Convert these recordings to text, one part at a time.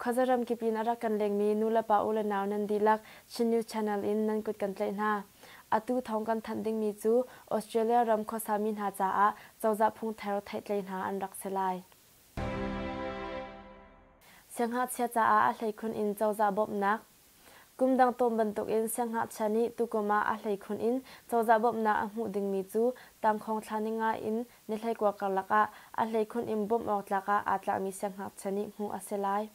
Khuaza ramkip in a rak kan lengmi nulepa u le nau nan dihlak Chin News Channel in nan kut kan tlaih hna. Atu thawng kan thanh dingmi cu Australia ram khuasami hna caah cozah phungthar theihtlei hna an rak si lai. Siangngakchia caah a hleikhun in cozah bawmhnak Kum dang tawn bantukin siangngakchia nih tukum ah a hleikhun in cozah bawmhnak a hmuh dingmi cu tangkhawng thla ninga in ni hleikua karlak ah a hleikhun in bawmh awk tlak ah aa tlakmi siangngakchia nih hmuh a si lai.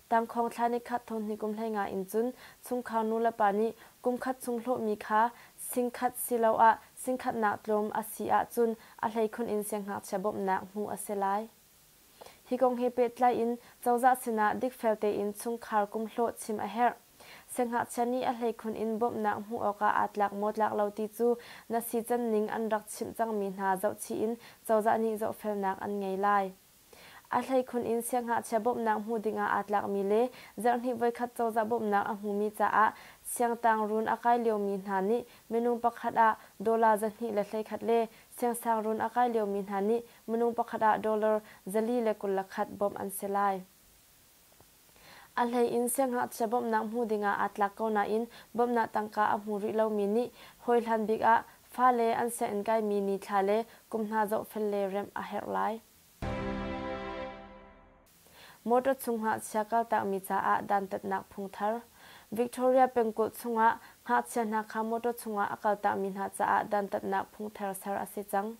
Tangkhawng thla nikhat thonghnih kum 15 in cun chungkhar nulepa nih kum khat chung hlawhmi kha singkhat siloah singkhatnak tlawm a si ahcun a hleikhun in siangngakchia bawmhnak hmuh a si lai. Hi kong he pehtlai in cozah sinah dikfel tein chungkhar kum hlawh chim a herh. Siangngakchia nih a hleikhun in bawmhnak hmuh awkah aa tlak maw tlak lo ti cu na sican ning an rak chimh cangmi hna zohchih in cozah nih zohfelnak an ngei lai. A hleikhun in siangngakchia bawmhnak hmuh dingah aa tlakmi le zarhhnih voikhat cozah bawmhnak a hmumi caah siangtangruun a kai liomi hna nih minung pakhat ah dollar 221 le siangsangruun a kai liomi hna nih minung pakhat ah dollar 421 bawmh an si lai. A hlei in siangngakchia bawmhnak hmu dingah aa tlak ko nain bawmhnak tangka a hmu rih lomi nih hawihlan bik ah fale an sianginn kaimi nithla le kum hna zohfel le remh a herh lai. Motor chung ngakchia kaltakmi caah dantatnak phung thar. Victoria pengkulh chungah ngakchia hna kha motor chungah a kaltakmi hna caah dantatnak phung thar ser a si cang.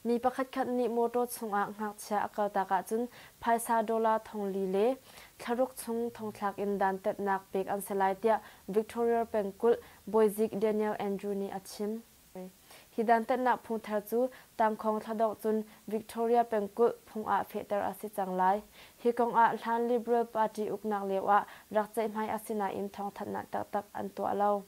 Mi pakhatkhat nih mawṭaw chungah ngakchia a kaltak ahcun phaisa dollar 4000 le thlaruk chung thongthlak in dantatnak pek an si lai tiah Victoria pengkulh bawizik Daniel Andrew nih a chim. Hi dantatnak phungthar cu tangkhawng thladongh cun Victoria pengkulh phung ah fehter a si cang lai. Hi kong ah hlan Liberal Party uknak lio ah rak ceihmai a si nain thawngthanhnak taktak an tuah lo.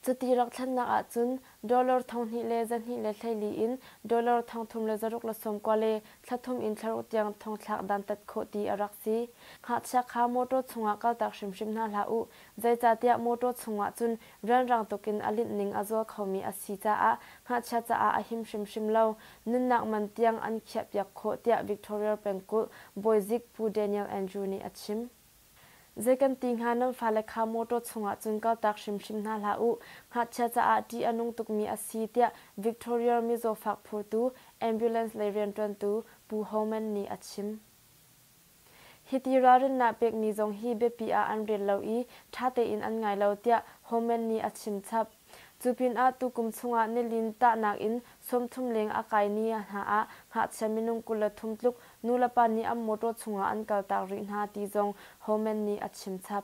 Cuti rak thlennak ahcun dollar 2124 in dollar 3690 le thla thum in thlaruk tiang thongthlak dantat khawh ti a rak si. Ngakchia kha mawṭaw chungah kaltak hrimhrim hna hlah u, zeicahtiah mawṭaw chungah cun rianrang tukin a linh ning a zual khomi a si caah ngakchia caah a him hrimhrim lo. Nunnak man tiang an khiahpiak khawh tiah Victoria pengkulh bawizik Pu Daniel Andrew nih a chim. Zei kan ti hnga nan fale kha mawṭaw chungah cun kaltak hrimhrim hna hlah u, ngakchia caah ṭih a nung tukmi a si tiah Victoria mizaw fak phurtu ambulance lei rianṭuantu Pu Homan nih a chim. Hiti ralrinnak pekmi zong hi biapi ah an rel lo i ṭha tein an ngai lo tiah Homan nih a chim chap. Cu pinah tukum chungah nilin tahnak in 30 leng a kai ni hna ah ngakchia minung 23 tluk nulepa nih an mawṭaw chungah an kaltak rih hna ti zong Homan nih a chim chap.